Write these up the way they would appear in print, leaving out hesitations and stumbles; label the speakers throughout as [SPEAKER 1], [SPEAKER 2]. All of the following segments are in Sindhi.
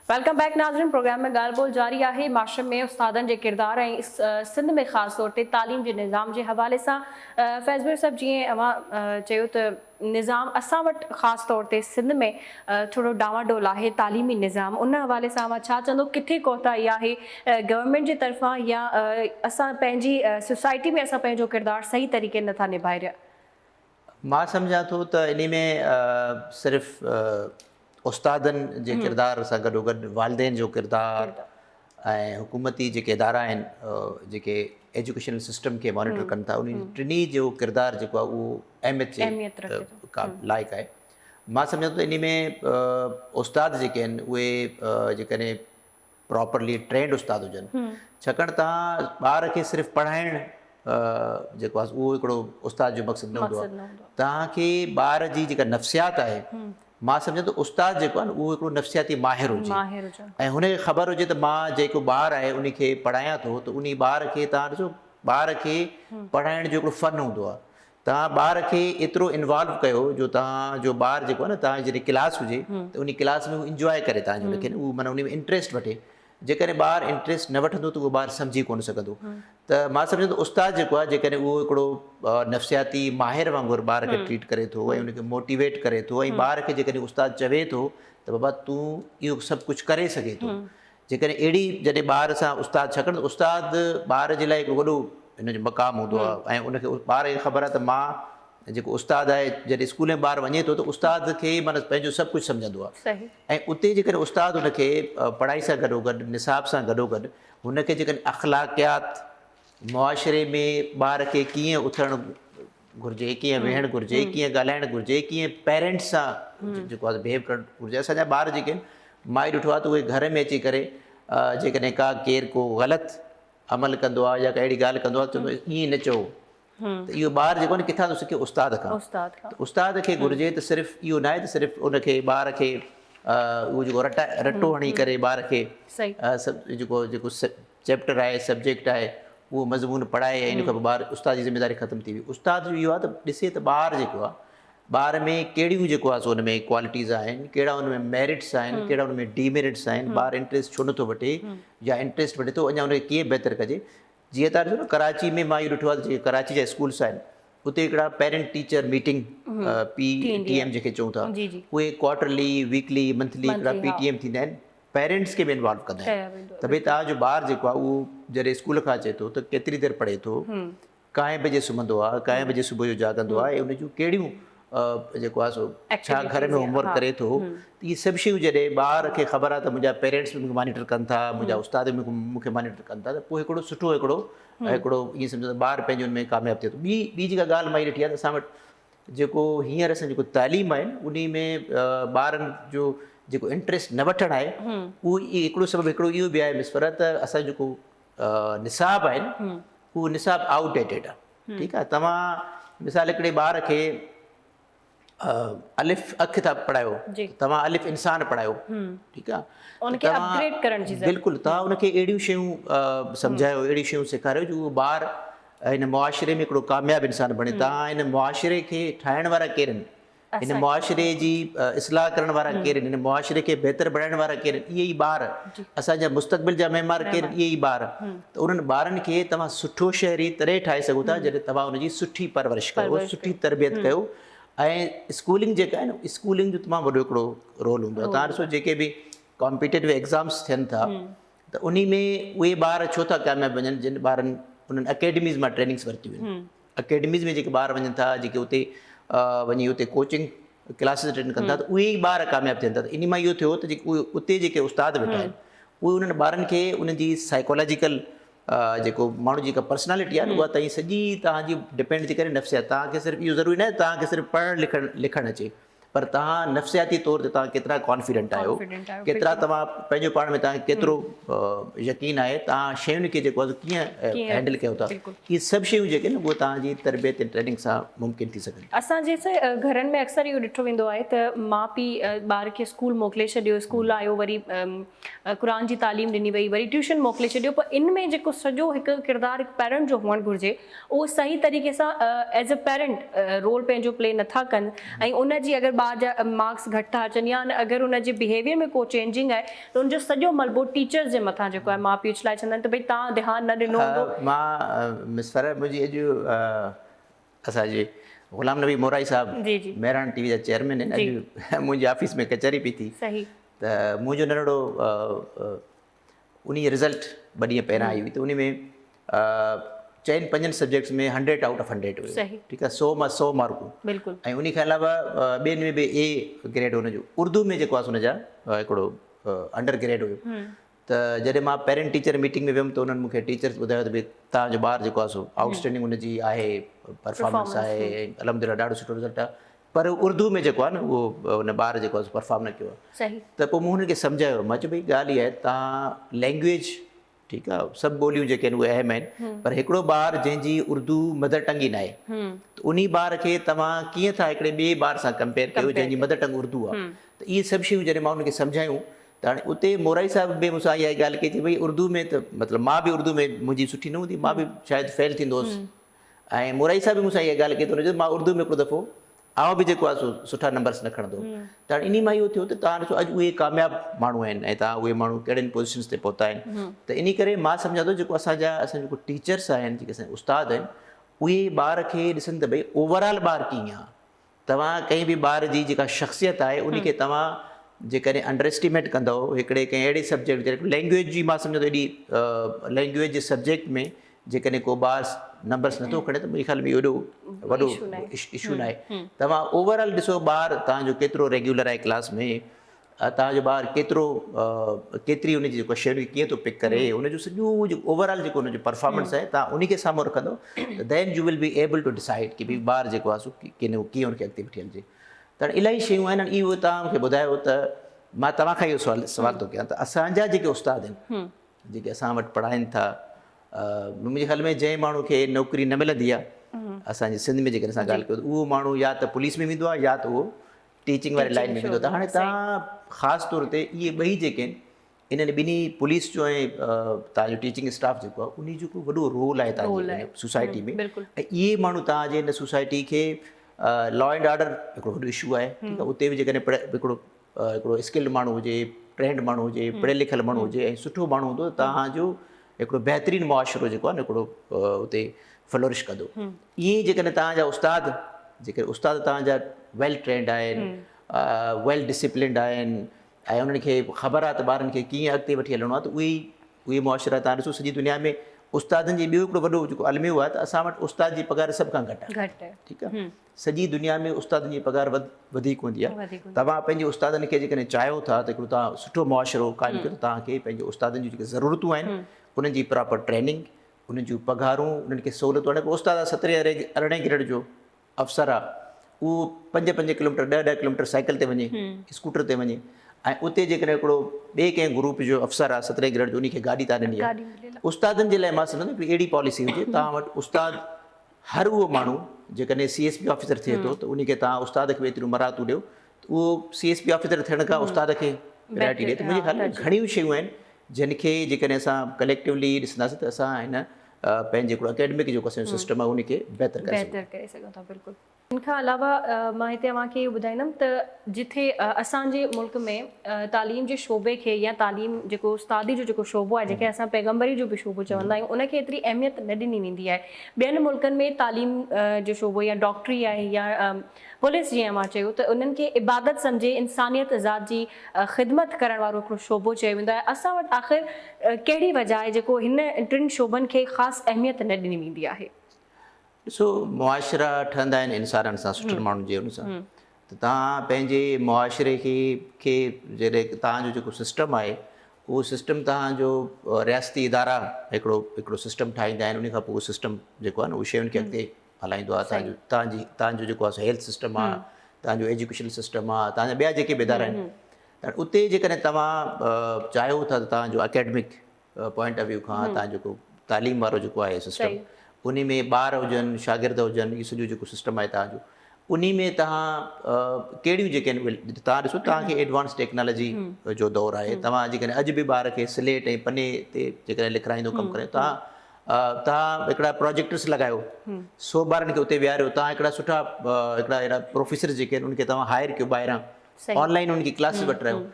[SPEAKER 1] Welcome back ناظرين پروگرام ۾ ڳالهه ٻولهه جاري آهي معاشري ۾ استادن جي ڪردار ۽ سنڌ ۾ خاص طور تي تعليم جي نظام جي حوالي سان فيض بير صاحب جيئن اوهان چيو ته نظام اسان وٽ خاص طور تي سنڌ ۾ ٿورو ڊانواڊول آهي تعليمي نظام ان حوالي سان اوهان ڇا چوندو ڪٿي ڪوتاهي آهي گورنمينٽ جي طرفان يا اسان پنهنجي سوسائٽي ۾ اسان پنهنجو ڪردار صحيح طريقي نٿا نڀائي رهيا.
[SPEAKER 2] مان سمجهان ٿو ته انهي ۾ صرف استادن جي ڪردار سان گڏو گڏ والدين جو ڪردار ۽ حڪومتي جيڪي ادارا آهن جيڪي ايجوڪيشنل سسٽم کي مانيٽر ڪن ٿا انهن ٽنهي جو ڪردار جيڪو آهي اهو اهميت جي لائق آهي. مان سمجهان ٿو ته انهي ۾ استاد جيڪي آهن اهي جيڪڏهن پراپرلي ٽرينڊ استاد هجن ڇاڪاڻ تان ٻار کي صرف پڙهائڻ جيڪو آهي اهو هڪڙو استاد جو مقصد نه هوندو آهي توهان کي ٻار جي جيڪا نفسيات آهي مان سمجهان ٿو استاد جيڪو آهي اهو هڪڙو نفسياتي ماهر هجي ۽ هن کي خبر هجي ته مان جيڪو ٻار آهي ان کي پڙهايان ٿو ته ان ٻار کي توهان ڏسو ٻار کي پڙهائڻ جو هڪڙو فن هوندو آهي توهان ٻار کي ايترو انوالو ڪيو جو توهان جو ٻار جيڪو آهي نه توهان جي جڏهن ڪلاس هجي ته انهي ڪلاس ۾ هو انجواء ڪري توهان جي ان کي هو معنيٰ انهي ۾ انٽريسٽ وٺي جيڪڏهن ٻار انٽريسٽ نه وٺندو ته اهو ٻار سمجهي ڪونه سگهندو ته مان سمجهان ٿو استاد جيڪو آهي جيڪڏهن اهو هڪڙو نفسياتي ماهر وانگر ٻار کي ٽريٽ ڪري ٿو ۽ ان کي موٽيويٽ ڪري ٿو ۽ ٻار کي جيڪڏهن استاد چوي ٿو ته بابا تون اهو سڀ ڪجهه ڪري سگهين ٿو جيڪڏهن اهڙي جڏهن ٻار سان استاد ڇاڪاڻ ته استاد ٻار جي لاء هڪ وڏو هن جو مقام هوندو آهي ۽ ان کي ٻار کي خبر آهي ته مان جيڪو استاد آهي جڏهن اسڪول ۾ ٻار وڃي ٿو ته استاد کي معنيٰ پنهنجو سڀ ڪجهه سمجهندو آهي ۽ اتي جيڪڏهن استاد ان کي پڙهائي سان گڏو گڏ نصاب سان گڏو گڏ هن کي جيڪڏهن اخلاقيات معاشري ۾ ٻار کي ڪيئن اٿڻ گهرجي، ڪيئن ويهڻ گهرجي، ڪيئن ڳالهائڻ گهرجي، ڪيئن پيرنٽس سان جيڪو آهي بهيو ڪرڻ گهرجي. اسان جا ٻار جيڪي آهن مان اهو ڏٺو آهي ته اهي گهر ۾ اچي ڪري جيڪڏهن ڪا ڪير ڪو غلط عمل ڪندو آهي يا ڪا اهڙي ڳالهه ڪندو آهي ته چوندو آهي ائين نه چئو ته اهو ٻار جيڪو آهي نه ڪٿان ٿو سکي استاد کان ته استاد کي گهرجي ته صرف اهو ناهي ته صرف ان کي ٻار کي اهو جيڪو رٽا رٽو هڻي ڪري ٻار کي جيڪو جيڪو چيپٽر آهي سبجيڪٽ آهي اهو مضمون پڙهائي ۽ ان کان پوء ٻار استاد جي ذميواري ختم ٿي وئي استاد جو اهو آهي ته ڏسي ته ٻار جيڪو آهي ٻار ۾ ڪهڙيون جيڪو آهي سو ان ۾ ڪوالٽيز آهن ڪهڙا ان ۾ ميرٽس آهن ڪهڙا ان ۾ ڊي ميرٽس آهن ٻار انٽريسٽ ڇو نٿو وٺي يا انٽريسٽ وٺي ٿو اڃا ان کي ڪيئن بهتر ڪجي جيئن تان ڏسو نه ڪراچي ۾ مان اهو ڏٺو آهي جيڪي ڪراچي جا اسڪولس آهن اتي هڪڙا parent teacher meeting P T M جنهن کي چئون ٿا اهي ڪوارٽرلي ويڪلي منٿلي هڪڙا پي ٽي ايم ٿيندا آهن پيرنٽس کي به انوالو ڪندا آهن ته ڀئي توهان جو ٻار جيڪو آهي اهو جڏهن اسڪول کان اچي ٿو ته ڪيتري دير پڙهي ٿو ڪائين بجي سمهندو آهي ڪائين بجي صبح جو جاڳندو آهي ان جون ڪهڙيون جيڪو آهي سو ڇا گهر ۾ هوم ورڪ ڪري ٿو اهي سڀ شيون جڏهن ٻار کي خبر آهي ته منهنجا پيرنٽس به مونکي مانيٽر ڪن ٿا منهنجا استاد به مونکي مانيٽر ڪن ٿا ته پوء هڪڙو سٺو هڪڙو هڪڙو ائين سمجهو ته ٻار پنهنجو ان ۾ ڪامياب ٿئي ٿو ٻي ٻي جيڪا ڳالهه مان ڏٺي آهي ته اسان وٽ جيڪو هينئر اسان جيڪو تعليم آهي انهي ۾ ٻارن جو جيڪو انٽريسٽ نه وٺڻ آهي اهو هڪڙو سبب هڪڙو اهو به آهي مس فرحت ته اسان جو جيڪو نصاب آهي اهو نصاب آئوٽ ڊيٽيڊ آهي ٺيڪ آهي توهان مثال هڪڙي ٻار کي الف اک ٿا پڙهايو توهان الف انسان پڙهايو ٺيڪ آهي
[SPEAKER 1] ان کي اپ گريڊ ڪرڻ جي
[SPEAKER 2] ضرورت بلڪل توهان ان کي اهڙيون شيون سمجهايو اهڙيون شيون سيکاريو جو اهو ٻار هن معاشري ۾ هڪڙو ڪامياب انسان بڻي. توهان هن معاشري کي ٺاهڻ وارا ڪير آهن؟ هن معاشري جي اصلاح ڪرڻ وارا ڪير آهن؟ هن معاشري کي بهتر بڻائڻ وارا ڪير آهن؟ اهي ئي ٻار. اسان جا مستقبل جا معمار ڪير آهن؟ اهي ئي ٻار. ته انهن ٻارن کي توهان سٺو شهري تڏهن ٺاهي سگهو ٿا جڏهن توهان ان جي سٺي پرورش ڪيو، سٺي تربيت ڪيو ۽ اسڪولنگ جيڪا آهي نه اسڪولنگ جو تمام وڏو هڪڙو رول هوندو آهي. توهان ڏسو جيڪي به ڪامپيٽيٽو ايگزامس ٿين ٿا ته انهي ۾ اهي ٻار ڇو ٿا ڪامياب وڃن جن ٻارن انهن اڪيڊميز مان ٽريننگس ورتيون آهن اڪيڊميز ۾ جيڪي ٻار وڃن ٿا جيڪي اتي وڃي اتي ڪوچنگ ڪلاسز اٽينڊ ڪن ٿا ته اهي ئي ٻار ڪامياب ٿين ٿا ته انهي مان اهو ٿيو ته جيڪي اتي جيڪي استاد ويٺا آهن اهي انهن ٻارن کي انهن جي سائيڪالاجيڪل جيڪو ماڻهو جي جيڪا پرسنالٽي آهي اها تائين سڄي توهان جي ڊپينڊ ٿي ڪري نفسيات توهان کي صرف اهو ضروري ناهي توهان کي صرف پڙهڻ لکڻ لکڻ اچي پر توهان نفسياتي طور تي توهان ڪيترا ڪانفيڊنٽ آهيو ڪيترا توهان پنهنجو پاڻ ۾ توهان کي ڪيترو يقين آهي توهان شين کي جيڪو آهي ڪيئن هينڊل ڪيو ٿا اهي سڀ شيون جيڪي آهن اهي توهان جي تربيت ۽ ٽريننگ سان ممڪن ٿي سگهن ٿيون.
[SPEAKER 1] اسان جي گهرن ۾ اڪثر اهو ڏٺو ويندو آهي ته ماء پيء ٻار کي اسڪول موڪلي ڇڏيو اسڪول آيو وري قرآن جي تعليم ڏني وئي وري ٽيوشن موڪلي ڇڏيو پر ان ۾ جيڪو سڄو هڪ ڪردار هڪ پيرنٽ جو هئڻ گهرجي اهو صحيح طريقي سان ايز اي پيرنٽ رول پنهنجو پلي نٿا ڪن ۽ ان جي اگر ٻار ٻار جا مارڪس گهٽ ٿا اچن يا اگر ان جي بهيويئر ۾ ڪو چينجنگ آهي ته ان جو سڄو ملبو ٽيچرز جي مٿان جيڪو آهي ماء پيء اڇلائي ڇڏندا آهن ته ڀئي توهان ڌيان نه ڏنو هوندو.
[SPEAKER 2] مان مس فرح منهنجي اڄ اسان جي غلام نبي مورائي صاحب مهراڻ ٽي وي جا چيئرمين آهن اڄ منهنجي آفيس ۾ ڪچهري پئي ٿي ته منهنجو ننڍڙو انهي رزلٽ ٻه ڏينهن پهريان آئي هئي ته انهي ۾ چئن پنجن سبجيڪٽس ۾ 100 آئوٽ آف 100 هيو ٺيڪ آهي 100 مان 100 مارڪون
[SPEAKER 1] بلڪل
[SPEAKER 2] ۽ انهي کان علاوه ٻين ۾ به اي گريڊ هن جو اردو ۾ جيڪو آهي ان جا هڪڙو انڊر گريڊ هيو ته جڏهن مان پيرنٽ ٽيچر ميٽنگ ۾ ويم ته انهن مونکي ٽيچرس ٻڌايو ته ڀي توهان جو ٻار جيڪو آهي سو آئوٽ اسٽينڊنگ ان جي آهي پرفارمنس آهي الحمد لله ڏاڍو سٺو رزلٽ آهي پر اردو ۾ جيڪو آهي نه اهو ان ٻار جيڪو آهي پرفارم نه ڪيو آهي ته پوء مون هن کي سمجهايو مان چيو ڀئي ڳالهه اها آهي تان لينگويج ٺيڪ آهي سڀ ٻوليون جيڪي آهن اهي اهم آهن پر هڪڙو ٻار جنهن جي اردو مدر ٽنگ ئي ناهي ته انهي ٻار کي توهان ڪيئن ٿا هڪڙي ٻئي ٻار سان ڪمپيئر ڪيو جنهن جي مدر ٽنگ اردو آهي ته اهي سڀ شيون جڏهن مان هن کي سمجهايون ته هاڻي اتي مورائي صاحب به مون سان اها ڳالهه ڪئي ته ڀئي اردو ۾ ته مطلب مان به اردو ۾ منهنجي سٺي نه هوندي مان به شايد فيل ٿيندو هوس ۽ مورائي صاحب به مون سان اها ڳالهه ڪئي ته هن چيو مان اردو ۾ هڪڙو دفعو آئون به جيڪو آهي سو سٺا نمبرس نه کڻندو هوم ته هاڻي انهي مان اهو ٿيو ته توهان ڏسو اڄ اهي ڪامياب ماڻهو آهن ۽ توهان اهي ماڻهو ڪهڙين پوزيشنس تي پهتا آهن ته انهي ڪري مان سمجهان ٿو جيڪو اسان جا اسان جيڪو ٽيچرس آهن جيڪي اسان جا استاد آهن اهي ٻار کي ڏسن ته ڀئي اوور آل ٻار ڪيئن آهي توهان ڪنهن به ٻار جي جيڪا شخصيت آهي ان کي توهان جيڪڏهن انڊر اسٽيميٽ ڪندؤ هڪڙي ڪنهن اهڙي سبجيڪٽ جيڪڏهن لينگويج جي مان سمجهان ٿو ايڏي لينگويج جي سبجيڪٽ ۾ جيڪڏهن ڪو ٻار نمبرس نٿو کڻي ته منهنجي خيال ۾ ايڏو وڏو اشو ناهي توهان اوور آل ڏسو ٻار توهان جو ڪيترو ريگيولر آهي ڪلاس ۾ توهان جو ٻار ڪيترو ڪيتري ان جي جيڪو شين کي ڪيئن ٿو پڪ ڪري ان جو سڄو جيڪو اوور آل جيڪو ان جو پرفارمنس آهي توهان ان کي سامهون رکندو ته then you will be able to decide ڪي ڀئي ٻار جيڪو آهي سو ڪين ڪيئن ان کي اڳتي وٺي هلجي ته هاڻي الاهي شيون آهن اهو توهان مونکي ٻڌايو ته مان توهان کان اهو سوال سوال ٿو ڪيان ته اسان جا جيڪي استاد آهن جيڪي اسان وٽ پڙهائين ٿا منهنجي خيال ۾ جنهن ماڻهو کي نوڪري نه ملندي آهي اسان جي سنڌ ۾ جيڪڏهن اسان ڳالهه ڪيون ته اهو ماڻهو يا ته پوليس ۾ ويندو آهي يا ته اهو ٽيچنگ واري لائن ۾ ويندو ته هاڻي توهان خاص طور تي اهي ٻئي جيڪي آهن انهن ٻنهي پوليس جو ۽ توهان جو ٽيچنگ اسٽاف جيڪو آهي انهي جو وڏو رول آهي توهان جي سوسائٽي ۾ ۽ اهي ماڻهو توهان جي هن سوسائٽي کي لا اينڊ آرڊر هڪڙو وڏو اشو آهي ٺيڪ آهي اتي به جيڪڏهن هڪڙو هڪڙو اسڪلڊ ماڻهو هجي ٽرينڊ ماڻهو هجي پڙهيل لکيل ماڻهو هجي ۽ سٺو ماڻهو هوندو ته توهان جو هڪڙو بهترين معاشرو جيڪو آهي نه هڪڙو اتي فلورش ڪندو ائين ئي جيڪڏهن توهان جا استاد جيڪڏهن استاد توهان جا ويل ٽرينڊ آهن ويل ڊسپلنڊ آهن ۽ انهن کي خبر آهي ته ٻارن کي ڪيئن اڳتي وٺي هلڻو آهي ته اهي اهي معاشرا توهان ڏسو سڄي دنيا ۾ استادن جي ٻيو هڪڙو وڏو جيڪو الميو آهي ته اسان وٽ استاد جي پگهار سڀ کان گهٽ آهي ٺيڪ آهي سڄي دنيا ۾ استادن جي پگهار وڌيڪ هوندي آهي توهان پنهنجي استادن کي جيڪڏهن چاهيو ٿا ته هڪڙو توهان سٺو معاشرو قائم ڪيو ته توهان کي پنهنجي استادن جون جيڪي ضرورتون آهن انهن جي پراپر ٽريننگ انهن جون پگهارون انهن کي سهولتون هاڻي هڪڙو استاد آهي سترهين ارڙهين گريڊ جو افسر آهي اهو پنج پنج ڪلوميٽر ڏهه ڏهه ڪلوميٽر سائيڪل تي وڃي اسڪوٽر تي وڃي ۽ اتي جيڪڏهن هڪڙو ٻئي ڪنهن گروپ جو افسر آهي سترهين گريڊ جو ان کي گاڏي تان ڏني آهي استادن جي لاء مان سمجهان ٿو هڪڙي اهڙي پاليسي هجي توهان وٽ استاد هر اهو ماڻهو جيڪڏهن سي ايس پي آفيسر ٿئي ٿو ته ان کي توهان استاد کي به ايتريون مراعتون ڏيو ته اهو سي ايس پي آفيسر ٿيڻ کان استاد کي پرائرٽي ڏي ته منهنجي خيال ۾ گهڻيون شيون آهن جن کي جيڪڏهن اسان ڪليڪٽوولي ڏسنداسين ته اسان هن پنهنجي هڪڙو اڪيڊمڪ جيڪو اسان جو سسٽم آهي ان کي بهتر ڪري
[SPEAKER 1] بهتر ڪري سگهون ٿا بلڪل ان کان علاوه مان هتي اوهان کي اهو ٻڌائيندم ته جٿي اسان جي ملڪ ۾ تعليم جي شعبي کي يا تعليم جيڪو استادي جو جيڪو شعبو آهي جنهن کي اسان پيغمبري جو به شعبو چوندا آهيون ان کي ايتري اهميت نه ڏني ويندي آهي ٻين ملڪن ۾ تعليم جو شعبو يا ڊاڪٽري آهي يا پوليس جيئن اوهان چيو ته انهن کي عبادت سمجهي انسانيت ذات جي خدمت ڪرڻ وارو هڪڙو شعبو چيو ويندو آهي اسان وٽ آخر ڪهڙي وجه آهي جيڪو هن ٽن شعبن کي خاص اهميت نه ڏني ويندي آهي.
[SPEAKER 2] ڏسو معاشرا ٺهندا آهن انسانن سان سٺن ماڻهن جي ان سان ته توهان پنهنجي معاشري کي کي جڏهن توهان جو جيڪو سسٽم آهي اهو سسٽم توهان جو رياستي ادارا هڪڙو هڪڙو سسٽم ٺاهيندا آهن ان کان پوء اهو سسٽم جيڪو آهي نه اهو شين کي اڳتي هلائيندو آهي توهان جو توهان جي توهان جو جيڪو آهي هيلٿ سسٽم آهي توهان جو ايجوڪيشن سسٽم آهي توهان جا ٻيا جيڪي به ادارا آهن ته اتي جيڪڏهن توهان چاهيو ٿا ته توهان جو اڪيڊمڪ پوائنٽ آف ويو کان تان جيڪو تعليم وارو جيڪو آهي سسٽم انهي ۾ ٻار هجن شاگرد هجن اهو سڄو جيڪو سسٽم آهي تان جو انهي ۾ تهان ڪهڙيون جيڪي آهن تهان ڏسو تهان کي ايڊوانس ٽيڪنالاجي جو دور آهي توهان جيڪڏهن اڄ به ٻار کي سليٽ ۽ پني تي جيڪڏهن لکرائيندو ڪم ڪري تهان توهان هڪڙا پروجيڪٽرس لڳايو سو ٻارن کي اتي ويهاريو توهان هڪڙا سٺا هڪڙا اهڙا پروفيسر جيڪي آهن ان کي توهان هائر ڪيو ٻاهران آن لائن ان کي ڪلاسز وٺرايو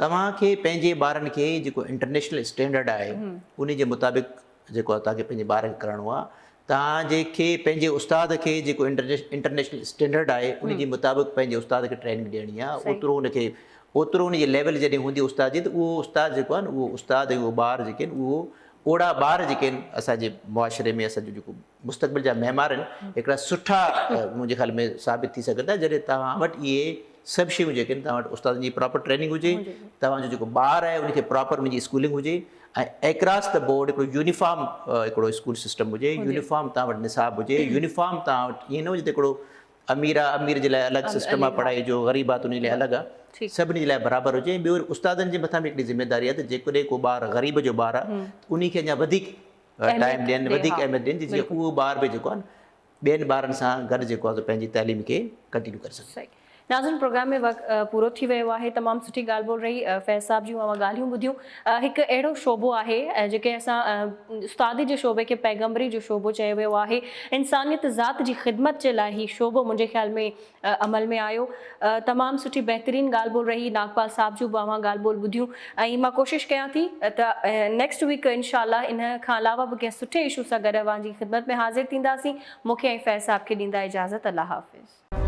[SPEAKER 2] توهان کي پنهنجي ٻارن کي جيڪو انٽرنيشنل اسٽينڊرڊ آهي ان جي مطابق جيڪو آهي توهان کي پنهنجي ٻار کي ڪرڻو آهي توهان جي کي پنهنجي استاد کي جيڪو انٽرنيشنل اسٽينڊرڊ آهي ان جي مطابق پنهنجي استاد کي ٽريننگ ڏيڻي آهي اوترو ان کي اوترو ان جي ليول جڏهن هوندي استاد جي ته اهو استاد جيڪو آهي نه اهو استاد ۽ اهو ٻار جيڪي آهن اهو اوڙا ٻار جيڪي آهن اسان جي معاشري ۾ اسان جو جيڪو مستقبل جا معمار آهن هڪڙا سٺا منهنجي خيال ۾ ثابت ٿي سگهن ٿا جڏهن توهان وٽ اهي سڀ شيون جيڪي آهن توهان وٽ استادن جي پراپر ٽريننگ هجي توهان جو جيڪو ٻار آهي ان کي پراپر ان جي اسڪولنگ هجي ۽ ايڪراس the board هڪڙو يونيفارم هڪڙو اسڪول سسٽم هجي يونيفارم توهان وٽ نصاب هجي يونيفارم توهان وٽ ائين نه هجي ته هڪڙو امير آ امير جي لاء الڳ سسٽم آ پڙهائي جو غريب آ ته انهي لاء الڳ آ سڀني جي لاء برابر هجي ۽ ٻيو استادن جي مٿان به هڪڙي ذميداري آ ته جيڪڏهن ڪو ٻار غريب جو ٻار آ ته انهي کي اڃا وڌيڪ ٽائيم ڏين وڌيڪ اهميت ڏين جيئن اهو ٻار به جيڪو آ ٻين ٻارن سان گڏ جيڪو آ سو پنهنجي تعليم کي ڪنٽينيو ڪري سگهي.
[SPEAKER 1] ناظرين پروگرام ۾ وقت پورو ٿي ويو آهي تمام سٺي ڳالهه ٻولهه رهي فيض صاحب جون اوهان ڳالهيون ٻڌيون هڪ اهڙو شعبو آهي جيڪي اسان استادي جي شعبي کي پيغمبري جو شعبو چيو ويو آهي انسانيت ذات جي خدمت جي لاء هي شعبو منهنجي خيال ۾ عمل ۾ آيو تمام سٺي بهترين ڳالهه ٻولهه رهي ناگپال صاحب جون به اوهان ڳالهه ٻولهه ٻڌيون ۽ مان ڪوشش ڪيان ٿي ته نيڪسٽ ويڪ انشاء الله ان کان علاوه به ڪنهن سٺي اشو سان گڏ اوهان جي خدمت ۾ حاضر ٿينداسين مون کي ۽ فيض صاحب کي ڏيندا اجازت الله حافظ.